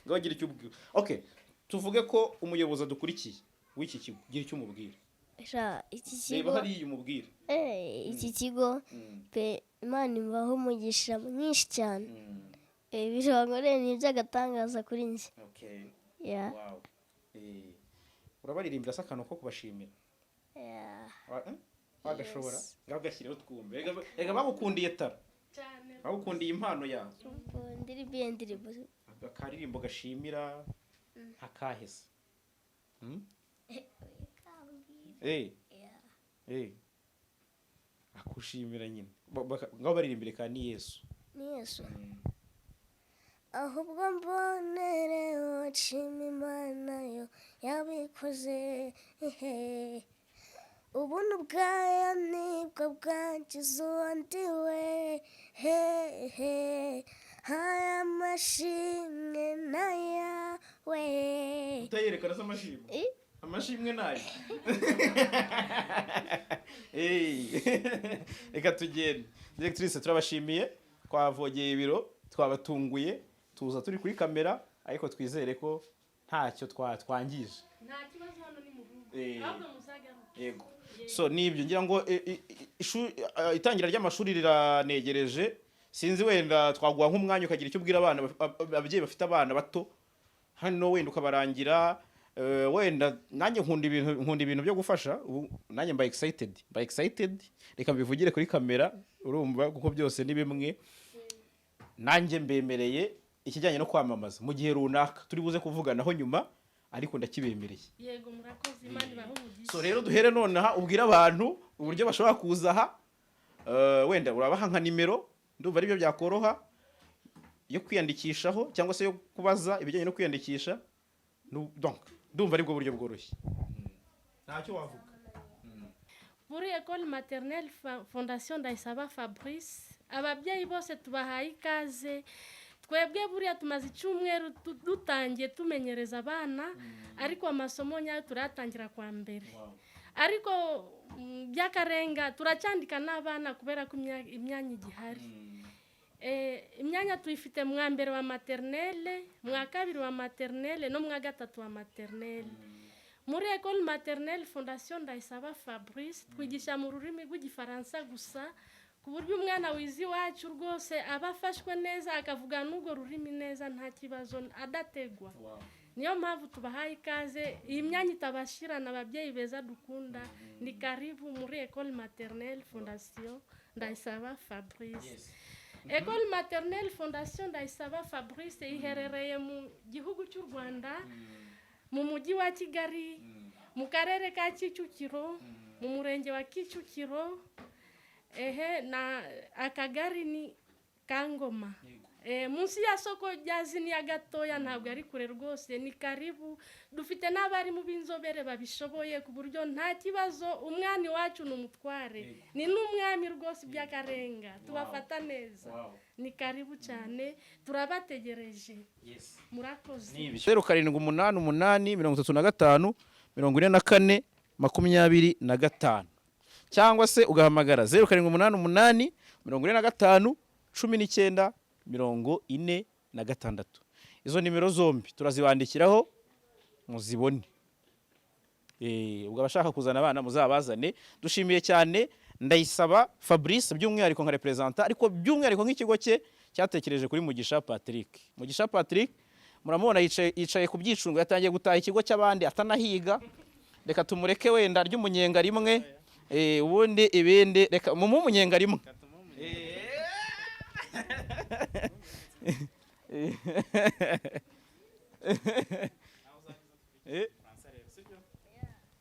Ngaho gira icyo ubwira. Okay, tuvuge ko umuyobozi adukurikiye w'iki kigo, gira icyo umubwira.
Sha, iki
Reba
kigo
hariya umubwira.
Iki kigo pe, Imana imbaho umugisha mwinshi cyane. Ibintu bankoreye ni iby'agatangaza kuri njye.
Okay.
Yeah.
Wow. Urabaririmbira se akantu ko kubashimira?
Yeah.
Wagashobora?
Yes.
Ngaho gashyireho twumve. Rega bagukundiye tara,
Cyane.
bagukundiye impano yawe.
Ubwo ndirimbo, ndirimbo?
Akaririmbo gashimira nk'akahese.
Yeah.
Akushimira nyine. Ngaho baririmbire ka ni Yesu.
Ni Yesu. Ahubwo mbonereho nshima Imana yo yabikoze, ehe. Ubuntu bwayo nibwo bwangiza uwo ndiwe, hehe. Aya mashimwe nayawe.
Utayerekana se amashimwe?
Eh?
Amashimwe nayo. Reka tugende. Directrice, turabashimiye. Twavogeye ibiro, twabatunguye, tuza turi kuri kamera, ariko twizere ko ntacyo twangije.
Nta kibazo, hano ni mu rugo. Ahubwo muzagaruke.
Yego. So nibyo, ngira ngo itangira ry'amashuri riranegereje. Sinzi, wenda twaguha nk'umwanya ukagira icyo ubwira abana, ababyeyi bafite abana bato hano, wenda ukabarangira. Wenda nanjye nkunda ibintu byo gufasha. Ubu nanjye mba excited, reka mbivugire kuri kamera, urumva, kuko byose ni bimwe. Nanjye mbemereye ikijyanye no kwamamaza mu gihe runaka turi buze kuvuganaho nyuma, ariko ndakibemereye.
Yego, murakoze, Imana ibahe umugisha.
So rero duhere nonaha ubwire abantu uburyo bashobora kuza aha. Wenda urabaha nka nimero, ndumva aribyo byakoroha, yo kwiyandikishaho cyangwa se yo kubaza ibijyanye no kwiyandikisha. Donc ndumva aribwo buryo bworoshye, ntacyo wavuga.
Muri Ecole Maternelle Fondation Ndayisaba Fabrice, ababyeyi bose tubahaye ikaze. Twebwe buriya tumaze icyumweru dutangiye tumenyereza abana, ariko amasomo nyayo turayatangira kwa mbere. Ariko by'akarenga turacyandika n'abana kubera ko imyanya igihari. Imyanya tuyifite mwa mbere wa maternelle, mwa kabiri wa maternelle no mwa gatatu wa maternelle. Muri Ecole Maternelle Fondation Ndayisaba Fabrice twigisha mu rurimi rw'Igifaransa gusa, ku buryo umwana wize iwacu rwose aba afashwe neza, akavuga n'urwo rurimi neza, nta kibazo, adategwa. Niyo mpamvu tubahaye ikaze, iyi myanya itabashirana. Ababyeyi beza dukunda, ni karibu muri Ecole Maternelle Fondation Ndayisaba Fabrice. Ecole Maternelle Fondation Ndayisaba Fabrice iherereye mu gihugu cy'u Rwanda, mu mujyi wa Kigali, mu karere ka Kicukiro, mu murenge wa Kicukiro, ehe, na akagari ni Kangoma. Munsi ya soko rya Ziniya gatoya, ntabwo ari kure rwose, ni karibu. Dufite n'abarimu b'inzobere babishoboye, ku buryo nta kibazo. Umwana iwacu ni umutware, ni n'umwami rwose by'akarenga, tubafata neza. Ni karibu cyane, turabategereje, murakoze.
0788 35 44 25, cyangwa se ugahamagara 0788 45 19 46. Izo nimero zombi turazibandikiraho muzibone. Ubwo abashaka kuzana abana muzabazane. Dushimiye cyane Ndayisaba Fabrice, by'umwihariko nka représentant, ariko by'umwihariko nk'ikigo cye cyatekereje kuri Mugisha Patrick. Mugisha Patrick muramubona yicaye ku byicungo, yatangiye gutaha ikigo cy'abandi atanahiga. Reka tumureke wenda ry'umunyenga rimwe, ubundi ibindi reka mumuhe umunyenga rimwe.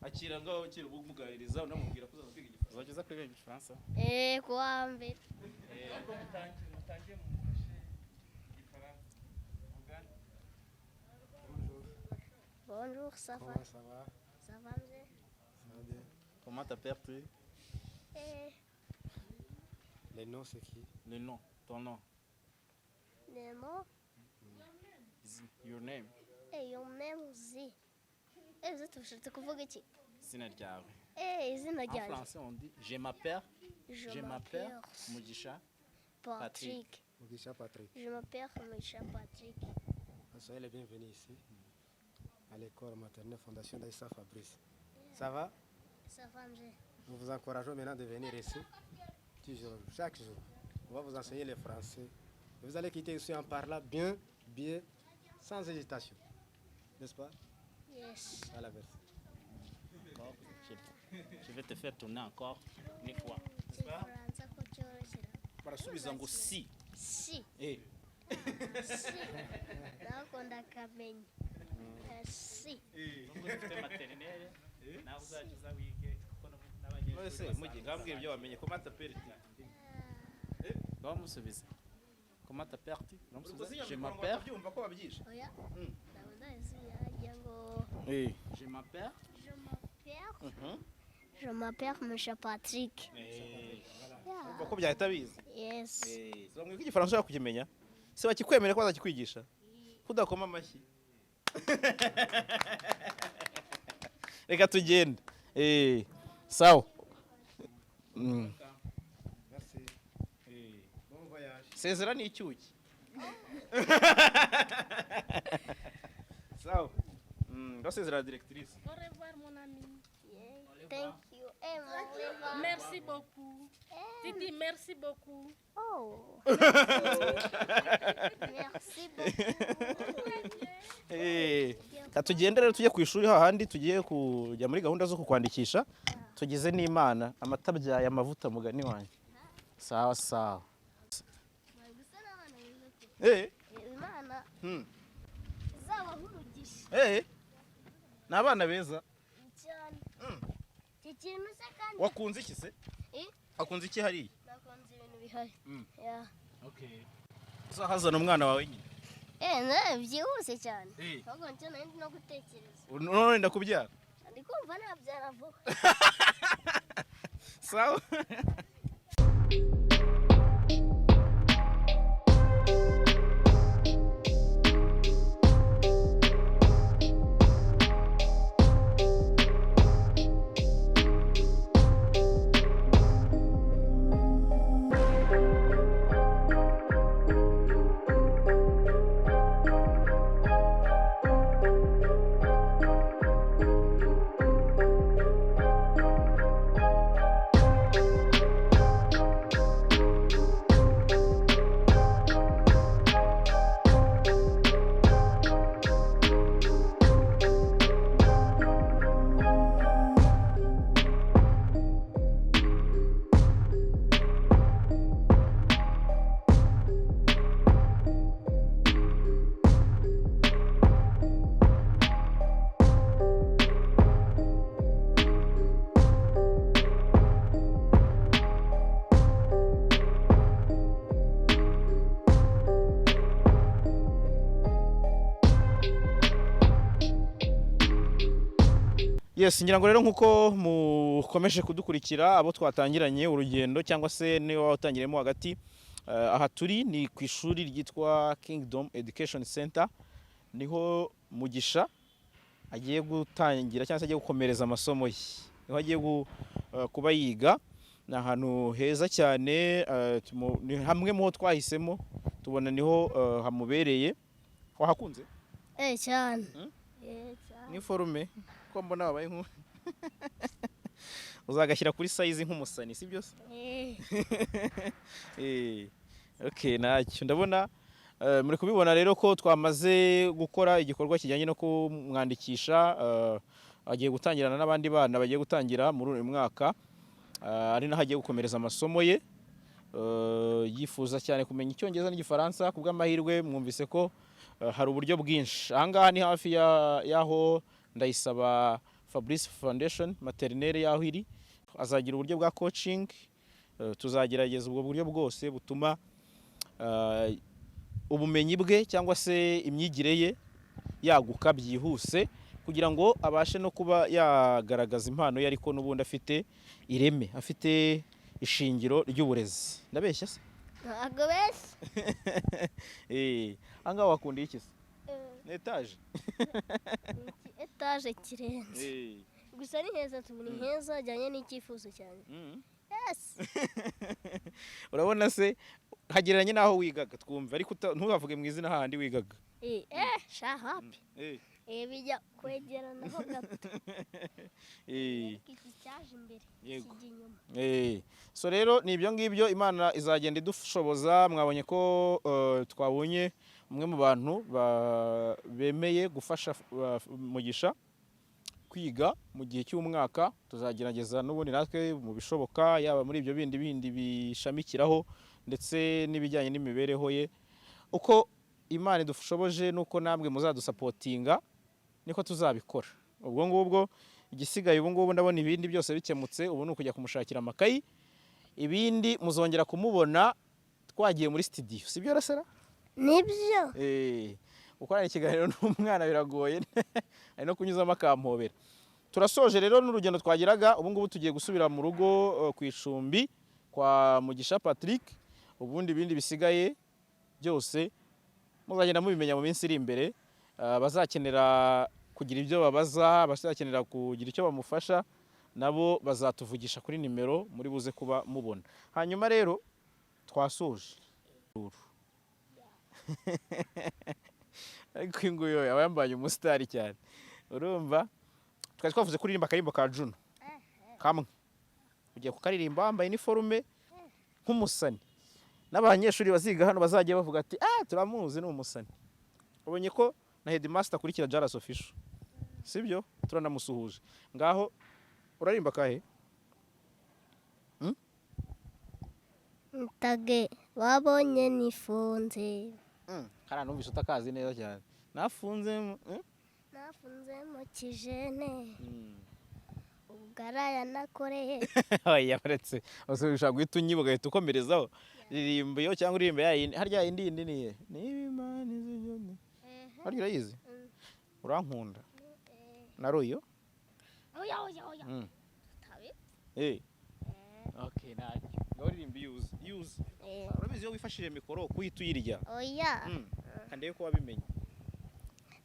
Akira ngaho, akira umuganiriza, unamubwira ko uzaza kwiga Igifaransa.
Uzajya uza kwiga Igifaransa?
Eh, kuwa mbere.
Mutangire mumufashe igifaransa. Mugane.
Bonjour, ça va?
Comment ça va?
Ça va bien?
Ça va bien.
Comment t'appelles-tu?
Eh,
Le nom, c'est qui?
Le nom, ton nom.
Le nom?
Your name.
Eh, your name is. Eh, uzi ushatse kuvuga iki?
Izina ryawe.
Eh, izina
En
ryanjye.
français, on dit je m'appelle.
Je
Je m'appelle
m'appelle
Mugisha.
Patrick.
Mugisha Patrick.
Je m'appelle Mugisha Patrick.
Soyez les bienvenus ici, à l'école maternelle Fondation Ndayisaba Fabrice. Ça va?
Ça va bien.
Nous vous encourageons maintenant de venir ici, toujours, chaque jour. On va vous enseigner le français. Et vous allez quitter ici en parlant bien, bien, sans hésitation. N'est-ce pas?
Yes.
Voilà, merci.
Encore. Je vais te faire tourner encore une fois.
Igifaransa ko cyoroshye.
Barasubiza ngo si.
Si.
Eh.
Si. Ndakunda akamenya. Eh, si.
Nubwo dufite maternelle, nawe uzajya uza wige kuko n'abanyeshuri
Ese
basanzwe
mugi ngambwira ibyo wamenye. Comment t'appelles-tu?
Bamusubiza. Comment t'appelles-tu? Uramusubiza, je m'appelle.
Byumva ko babyishe.
Oya. Ndabona izina ryanjye ngo
Eh.
Je m'appelle.
Je m'appelle. Je m'appelle Mugisha Patrick.
Eh.
Yeah.
Umva ko byahita biza.
Yes.
Eh, bamwe ko igifaransa ushaka kukimenya. Se bakikwemerera ko bazakikwigisha? Kudakoma amashyi. Reka tugende. Eh, sawa.
Merci. Bon voyage.
Sezera ni icyuki. Sawa. Ndasezera directrice.
Au revoir, mon ami.
Yeah. Thank you. Eh, mon
Merci beaucoup. Tu dis merci beaucoup.
Oh. Merci beaucoup.
Eh, ka tugende rero tujye ku ishuri hahandi tugiye kujya muri gahunda zo kukwandikisha, tugize n'Imana amata abyaye amavuta mugani wanjye. Sawa sawa.
Bari gusa n'abana beza pe.
Eh,
Imana izabaha umugisha
Eh. Ni abana beza.
Cyane. Iki kintu se kandi
Wakunze iki se?
Eh?
Wakunze iki hariya?
Nakunze ibintu bihari. Yeah.
Okay.
Uzahazana umwana wawe nyine.
Eh, na byihuse cyane.
Eh.
Ahubwo nicyo nari ndi no gutekereza.
None wenda kubyara.
Ndi kumva nabyara vuba.
Sawa. Yes, ngira ngo rero nkuko mukomeje kudukurikira, abo twatangiranye urugendo cyangwa se niba watangiriyemo hagati, aha turi ni ku ishuri ryitwa Kingdom Education Center, niho Mugisha agiye gutangira cyangwa se agiye gukomereza amasomo ye, niho agiye kuba yiga. Ni ahantu heza cyane, ni hamwe mu ho twahisemo tubona niho hamubereye. Wahakunze?
Eh, cyane.
Hmm?
Eh, cyane.
Ni forume ko mbona wabaye nku uzagashyira kuri size nk'umusani, si byo se?
Eh.
Eh, okay, ntacyo ndabona. Muri kubibona rero ko twamaze gukora igikorwa kijyanye no kumwandikisha, agiye gutangirana n'abandi bana bagiye gutangira muri uyu mwaka, ari naho agiye gukomereza amasomo ye. Yifuza cyane kumenya Icyongereza n'Igifaransa. Ku bw'amahirwe mwumvise ko hari uburyo bwinshi. Ahangaha ni hafi y'aho Ndayisaba Fabrice Foundation maternelle y'aho iri. Azagira uburyo bwa coaching, tuzagerageza ubwo buryo bwose butuma ubumenyi bwe cyangwa se imyigire ye yaguka byihuse, kugira ngo abashe no kuba yagaragaza impano ye, ariko n'ubundi afite ireme, afite ishingiro ry'uburezi. Ndabeshya se?
Ntabwo beshya.
Aha ngaha wakunda iki se? Ni etaje.
Ni iki etaje kirenze. Gusa ni heza tu, ni heza hajyanye n'icyifuzo cyanjye. Yes.
Urabona se hagereranye n'aho wigaga? Twumve, ariko ntuhavuge mu izina hahandi wigaga.
Sha, hapi. Bijya kwegeranaho gato. Ariko iki cyaje imbere, kijya inyuma.
So rero ni ibyo ngibyo, Imana izagenda idushoboza. Mwabonye ko twabonye umwe mu bantu bemeye gufasha Mugisha kwiga mu gihe cy'umwaka. Tuzagerageza n'ubundi natwe mu bishoboka, yaba muri ibyo bindi bindi bishamikiraho ndetse n'ibijyanye n'imibereho ye, uko Imana idushoboje nuko namwe muzadusupportinga niko tuzabikora. Ubwo ngubwo igisigaye ubu ngubu, ndabona ibindi byose bikemutse. Ubu ni ukujya kumushakira amakayi, ibindi muzongera kumubona twagiye muri studio, sibyo rasera?
Nibyo.
Gukorana ikiganiro n'umwana biragoye, ari no kunyuzamo akampobera. Turasoje rero n'urugendo twagiraga. Ubu ngubu tugiye gusubira mu rugo, ku icumbi kwa Mugisha Patrick. Ubundi ibindi bisigaye byose muzagenda mubimenya mu minsi iri imbere. Bazakenera kugira ibyo babaza, bazakenera kugira icyo bamufasha, nabo bazatuvugisha kuri nimero muri buze kuba mubona. Hanyuma rero twasoje, ariko uyu nguyu aba yambaye umusitari cyane. Urumva twari twavuze kuririmba akaririmbo ka Juno kamwe, ugiye kukaririmba wambaye iniforume nk'umusani, n'abanyeshuri baziga hano bazajya bavuga ati: "Ah, turamuzi, ni umusani." Ubonye ko na headmaster akurikira Jalas Official, sibyo? Turanamusuhuje. Ngaho urarimba kahe?
Ntage wabonye nifunze.
Hariya numvise utakazi neza cyane, nafunze eh?
Nafunze mu kijene, ubwo araya nakoreye.
Oya, uretse ushobora guhita unyiba ugahita ukomerezaho. Ririmba iyo cyangwa uririmba ya yindi. Harya yindi yindi ni iye? Niba Imana izi ibyo harya urayizi? Urankunda na royo.
Oya, oya, oya. Tabi.
Okay, ntacyo, ngaho uririmba iyo uzi, iyo uzi. Urabizi, iyo wifashishije mikoro kuhita uyirya.
Oya.
Kandebe ko wabimenye.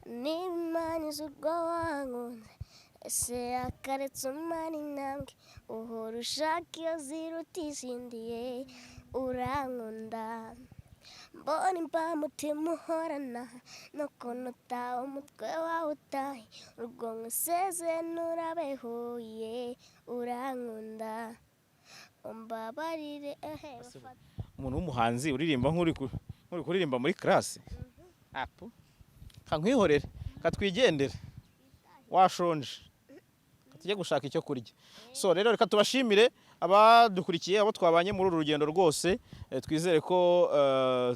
Niba Imana izi urwo wankunze, ese akaretse umara intambwe uhora ushaka iyo ziruta izindi? Ye urankunda, mbona imbamutima uhorana n'ukuntu utaha umutwe wawe utahe urwo nkuseze nturabehuye. Urankunda, umbabarire ehe.
Umuntu w'umuhanzi uririmba nk'uri kuririmba muri classe apu! Kankwihorere, katwigendere, washonje, tujye gushaka icyo kurya. So rero reka tubashimire abadukurikiye, abo twabanye muri uru rugendo rwose. Twizere ko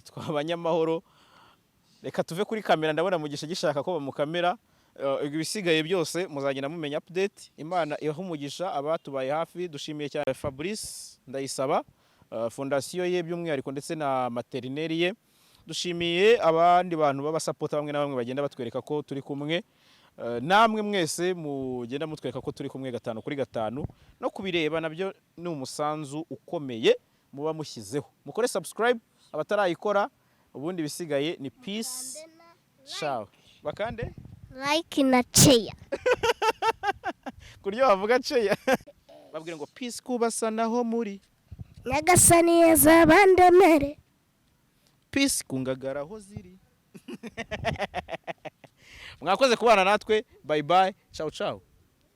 twabanye amahoro. Reka tuve kuri kamera, ndabona Mugisha gishaka ko bamukamera. Ibisigaye byose muzagenda mumenya update. Imana iha umugisha abatubaye hafi. Dushimiye cyane Fabrice Ndayisaba, fondasiyo ye by'umwihariko ndetse na maternelle ye. Dushimiye abandi bantu b'abasupporter bamwe na bamwe bagenda batwereka ko turi kumwe. Namwe mwese mugenda mutwereka ko turi kumwe gatanu kuri gatanu, no kubireba nabyo ni umusanzu ukomeye muba mushyizeho. Mukore subscribe abatarayikora, ubundi ibisigaye ni peace, ciao. Bakande
like na share.
Kuryo bavuga ceya, babwira ngo peace kubasa naho muri.
Nyagasani yeza bandemere.
Peace kungagara aho ziri. Mwakoze kubana natwe. Bye bye, ciao ciao.